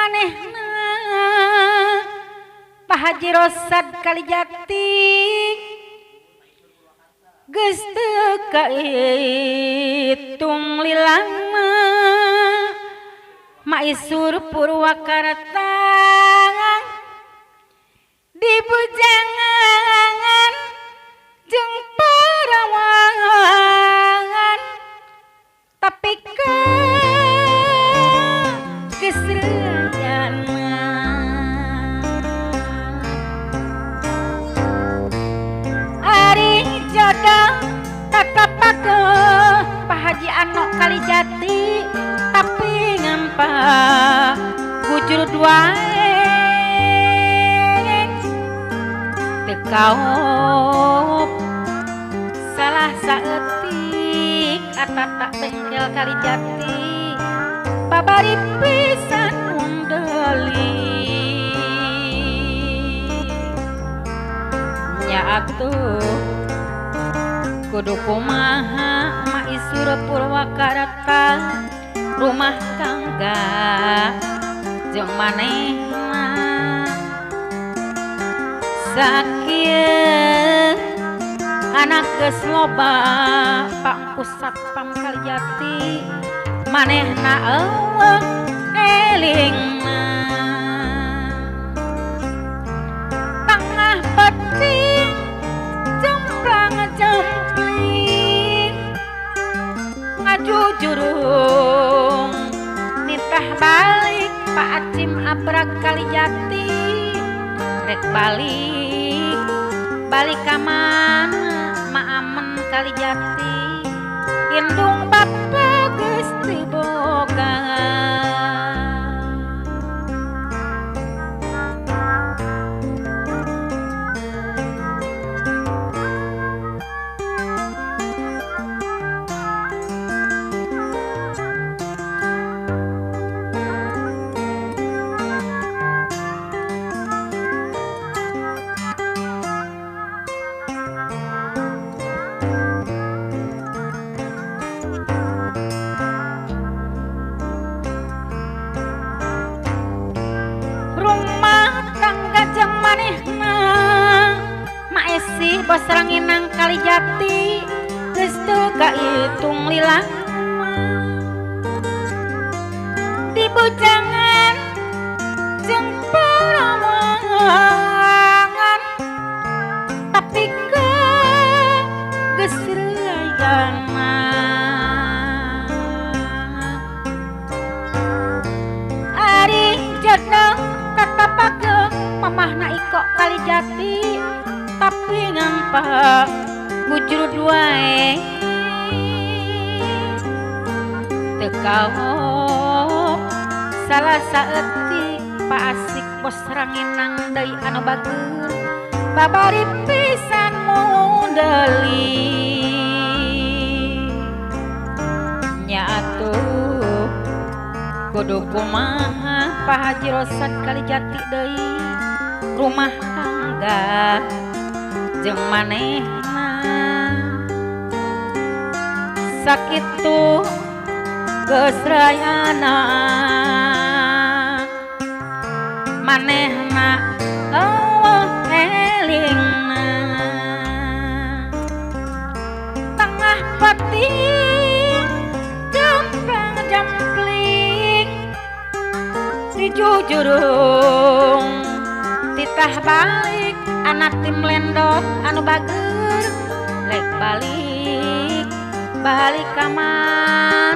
Manehna Pak Haji Rosad Kalijati geus teu kaitung lilana Maisur Purwakarta di bujangan jeung parawangan tapi ke kesrayana ari jodoh tetep pageuh Pak Haji Ano Kalijati tapi ngampa bujur wae teu kaop salah saeutik atata bengkel Kalijati babari pisan mundeli nya atuh kudu kumaha Maisur Purwakarta rumah tangga jeung manehna sakieu anak geus loba pangku satpam Kalijati manehna eueuh elingna tengah peuting jemplang jempling ngajujurung nitah balik Pak Acim Abrak Kalijati rek balik balik ka mana Maamen Kalijati indung bapa geus teu boga. Maesih bos ranginang Kalijati geus teu kaitung lilana di bujangan jeung parawangan tapi ke geus rayana ari jodoh tetep pageuh mamahna Iko Kalijati tapi ngampa bujur wae teu kaop salah saeutik Pak Asik bos ranginang deui anu bageur babari pisan mundeli nya atuh kudu kumaha Pak Haji Rosad Kalijati deui rumah tangga jeung manehna sakitu geus rayana manehna eueuh elingna tengah peuting jemplang jempling dijujurung titah balik anak tim lendot anu bageur rek balik balik ka mana